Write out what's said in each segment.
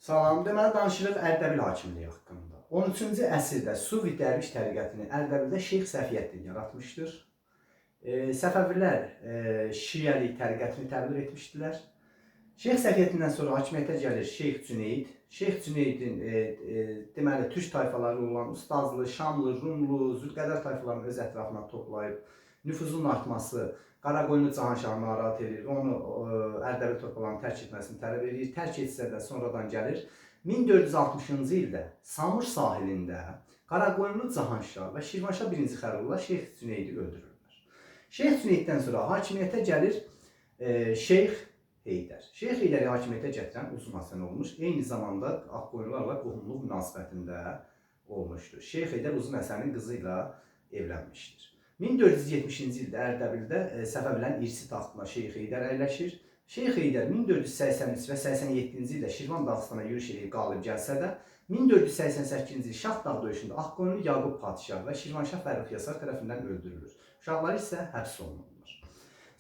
Salam, deməli danışırıq Ərdəbil hakimliyi haqqında. 13-cü əsrdə Sufi dərviş təriqətini Ərdəbildə Şeyx Səfiyyəddin yaratmışdır. Səfəvilər şiəlik təriqətini təbliğ etmişdilər. Şeyx Səfiyyəddindən sonra hakimiyyətə gəlir Şeyx Cüneyd. Şeyx Cüneydin deməli türk tayfaları olan Ustazlı, Şamlı, Rumlu, Zülqədər tayfalarını öz ətrafına toplayıb nüfuzunun artması Qaraqoyunlu Cahanşahı narahat edir və onu Ərdəbil torpaqlarını tərk etməsini tələb edir. Tərk etsə də sonradan gəlir. 1460-cı ildə Samur sahilində Qaraqoyunlu Cahanşah və Şirvanşah 1-ci Xəlilullah Şeyx Cüneydi öldürürlər. Şeyx Cüneyddən sonra hakimiyyətə gəlir Şeyx Heydər. Şeyx Heydəri hakimiyyətə gətirən Uzun Həsən olmuş. Eyni zamanda Ağqoyunlularla qohumluq münasibətində olmuşdur. Şeyx Heydər Uzun Həsənin qızı ilə evlənmişdir. 1470-ci ildə Ərdəbildə Səfəvilərin irsi taxtına Şeyx Heydər əyləşir. Şeyx Heydər 1483 və 87-ci ildə Şirvan Dağıstana yürüş edib qalib gəlsə də, 1488-ci il Şah Dağ döyüşündə Ağqoyunlu Yaqub padşah və Şirvanşah Fərrux Yasar tərəfindən öldürülür. Uşaqları isə həbs olunurlar.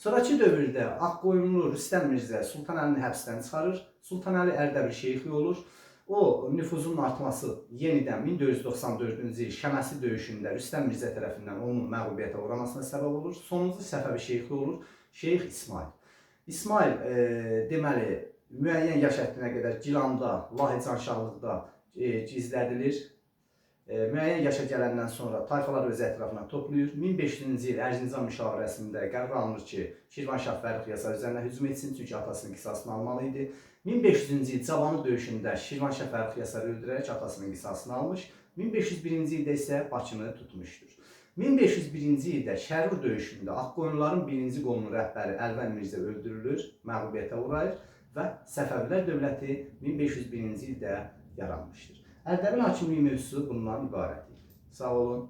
Sonrakı dövrdə Ağqoyunlu Rüstəm Mirzə Sultan Əlini həbsdən çıxarır. Sultan Əli Ərdəbil şeyxi olur. O nüfuzun artması yenidən 1494-cü il Şəməsi döyüşündə Rüstəm Mirzə tərəfindən onun məğlubiyyətə uğramasına səbəb olur. Sonuncu Səfəvi şeyxi olur Şeyx İsmail. İsmail deməli müəyyən yaş həddinə qədər Gilanda, Lahican şahlıqda gizlədilir. Müəyyən yaşa gələndən sonra tayfaları öz ətrafına toplayır. 1500-cü il Ərzincan müşavirəsində qərar alınır ki, Şirvanşah Fərrux Yasar üzərinə hücum etsin, çünki atasının qisasını almalı idi. 1500-cü il Cavanı döyüşündə Şirvanşah Fərrux Yasarı öldürərək atasının qisasını almış. 1501-ci ildə isə Bakını tutmuşdur. 1501-ci ildə Şərur döyüşündə Ağqoyunluların birinci qolunun rəhbəri Əlvən Mirzə öldürülür, məğlubiyyətə uğrayır və Səfəvilər dövləti 1501-ci ildə yaranmışdır. Ərdəbil hakimliyi mövzusu bundan ibarət idi. Sağ olun.